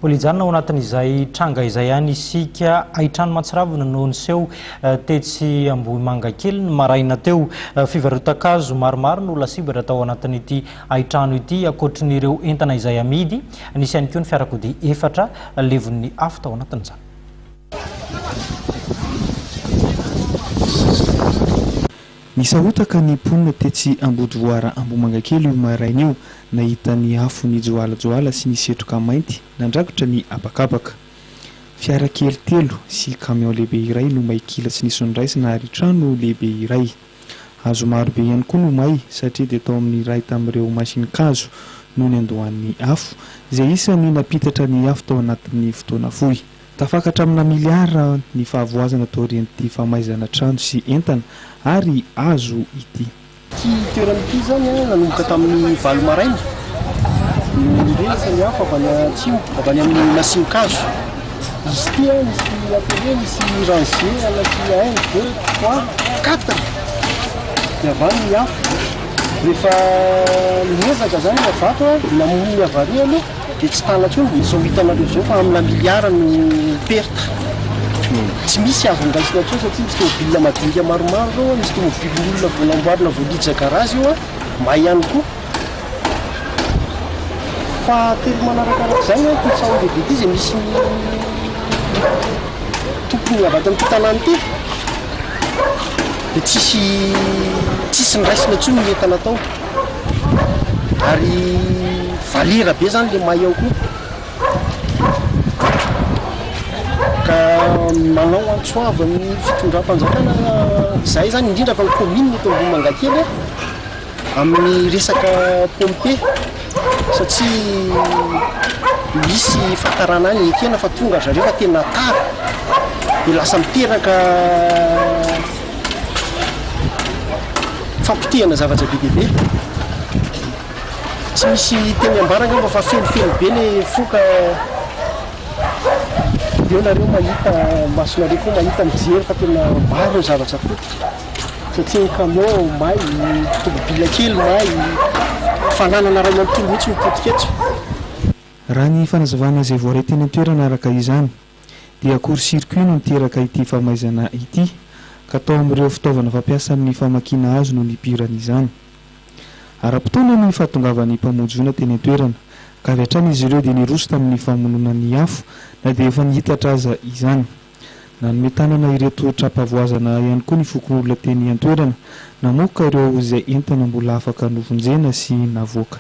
Mbola hijanona ao anatin'izay tranga izay ihany isika. Haintrano mahatsiravina no niseho tetsy Ambohimangakely ny maraina teo. Fivarotan-kazo maromaro no lasibatra tao anatin'ity haintrano ity. Ankoatrin'ireo entana izay amidy, nisy ihany koa ny fiarakodia efatra levon'ny afo tao anatin'izany. Nisahotaka ny mponina tetsy Ambodivoara Ambohimangakely io maraina io nahita ny afo nijoalajoala sy ny setroka mainty nandrakotra ny habakabaka. Fiara kely telo sy camion lehibe iray no may kila tsy nisy noraisina ary trano lehibe iray. Hazo maro be ihany koa no may satria dia tao amin'ny iray tamin'ireo masinin-kazo no niandohan'ny afo, izay isan'ny nampitatra ny afo tao anatin'ny fotoana fohy. Tafakatra amina miliara ny fahavoazana taorian'ity famaizana trano sy entana ary hazo ity. Ity toerana ity izany nanomboka tamin'ny valo maraina no nirehitra ny afo avy any atsimo, avy any amin'ny masin-kazo. Izy ity misy atelier, misy rangée anaky un, deux, trois, quatre dia avy any ny afo. Rehefa niezaka izany ny avy ato namono ny avy ary aloha dia tsy tana intsony, izao hitanareo izao fa amina miliara no perte. Tsy misy azo andraisina intsony satria misy tomobile madinika maromaro ireo, misy tomobilin'olona vao namboarina vao niditra garage io, may ihany koa. Fahatelo manarakaraka izany, ity trano lehibe ity izay misy ny tompony avy ato amin'ity tanàna ity dia tsisy tsisy niraisina intsony ny entana tao ary valera be zany le may ao koa ka manao antso avo amin'ny fitondram-panjakana izahay zany indrindra fa ny commune eto Ambohimangakely amin'ny resaka pompe satria misy fahatarana any ekena fa tonga ry zareo fa tena tara dia lasa miteraka fampotehana zavatra be dia be. Tsy misy teny ambara angamba fa fenofeno be le fo ka eo nareo mahita, masonareo koa mahita mijery fa tena maro ny zavatra potika satria ny camion may, ny tômôbila kely may, fananana iray manontolo mihitsy no potika eto. Raha ny fanazavana izay voaray teny an-toerana araka izany dia court circuit no niteraka ity famaizana ity ka tao amin'ireo fitaovana fampiasa amin'ny famakiana hazo no nipiran'izany. Ara-potoana ny fahatongavan'ny mpamonjy voina teny an-toerana, ka avy hatrany izy ireo dia niroso tamin'ny famonoana ny afo na dia efa nihitatra aza izany. Nanome tanana ireto tra-pahavoazana ihany koa ny fokonolona teny an-toerana, namoaka ireo izay entana mbola afaka novonjena sy navoaka.